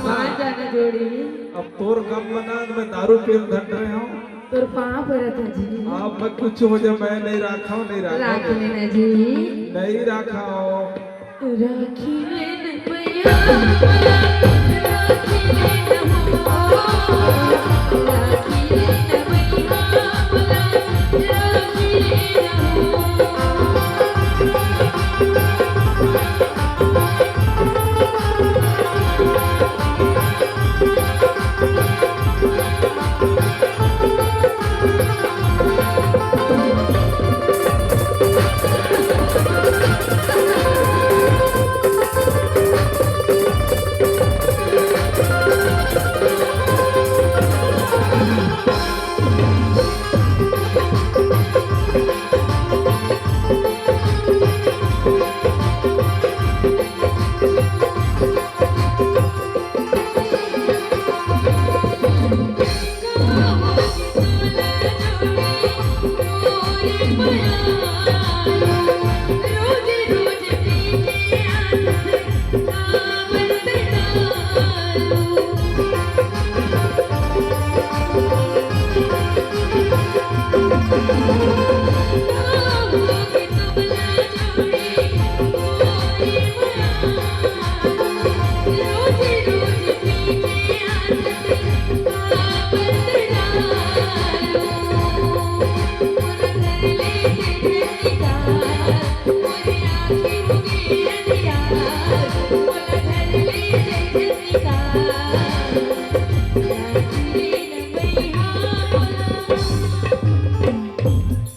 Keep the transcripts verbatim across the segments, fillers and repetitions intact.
मान जाना जोड़ी। अब तोर गम मना, मैं दारू पीए धन रहे हूँ। तोर पाँव परत हँव जी। अब मैं कुछ हो जाए, मैं नहीं राखा हूँ, नहीं राखा हूँ। राख लेना जी। नहीं राखा हूँ। राखी लेना भैया, राखी लेना हो, राखी लेना भैया, राखी लेना हो।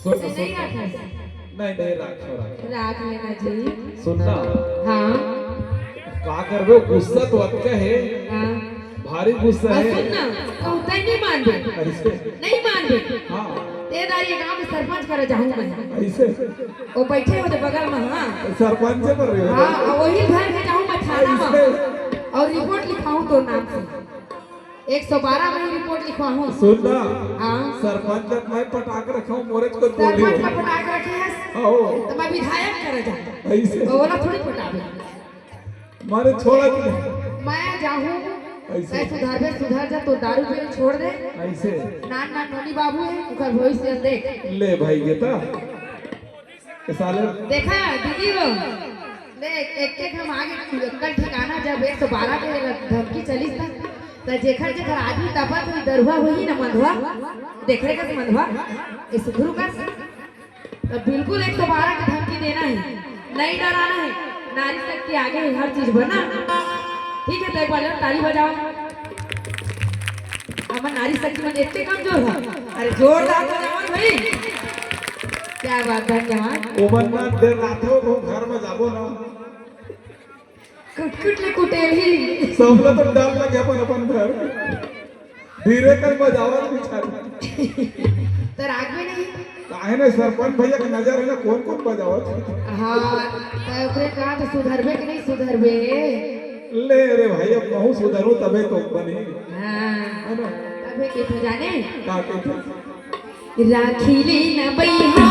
सुन, सुन। नहीं, नहीं, राख, राख। राख लेना जी। सुन ना। हाँ। का करबे, गुस्सा तो अतका हे। हाँ। भारी गुस्सा हे। सुन ना, कहूँ तैं नहीं मानबे। अइसे? नहीं मानबे। हाँ। ए दारी गाँव के सरपंच करा जाहूँ मैं। अइसे? वो बैठे होते बगल में, हाँ। सरपंच पर रहे हो? हाँ, वही घर में जाहूँ मैं थाना में। अइसे? और रिपोर्ट लिखाहूँ तोर नाम से। एक सौ बारह में ही रिपोर्ट लिखवाहूँ। सुन ना, हाँ। सरपंच जब मैं पटाक रखे हूँ, मोरे को बोली सरपंच हो। का पटाक रखे है, हाँ। तो मैं विधायक करा जाहूँ। अइसे? वो वाला थोड़ी पटावे। मारे छोड़ा तू। मैं जाहूँ, अइसे? मैं सुधरबे, सुधर जा, तो दारू पीना छोड़ दे। अइसे? नान नान नोनी बाबू है, उनका भविष्य देख। ले भाई, ये तो ए साले। देखा दीदी हो, देख, एक एक हम आगे, कल ठिकाना जब एक सौ बारह के धमकी चलिस था, त जेखर जेखर आदमी तपत होही, दरुहा होही ना मंदवा, देख रे कस मंदवा, ए सुधरू कस, त बिल्कुल एक सौ बारह के धमकी देना हे, नहीं डराना हे, नारी शक्ति आगे हे हर चीज बना। ठीक है, तो एक बार ताली बजाओ। हमर नारी शक्ति मन एतने कमजोर हे। अरे जोरदार बजाओ भाई। क्या बात, धन्यवाद। ओमन ना देर रात हो, वो घर में जाबो ना। कुटकुट ले कुटेली। सबला तो डर लगे अपन, अपन घर। धीरे कर बजावत बिचारी। तो राग में नहीं। काहे ने सरपंच भैया के नजर हे ना, कौन कौन बजावत? हाँ, तो ओकरे कहा तो सुधरबे कि नहीं सुधरबे? ले रे भाई, अब कहूँ सुधरू तबे तो बनी। हाँ, है ना? तबे के तो जाने। का के तो? राखी लेना बइहा।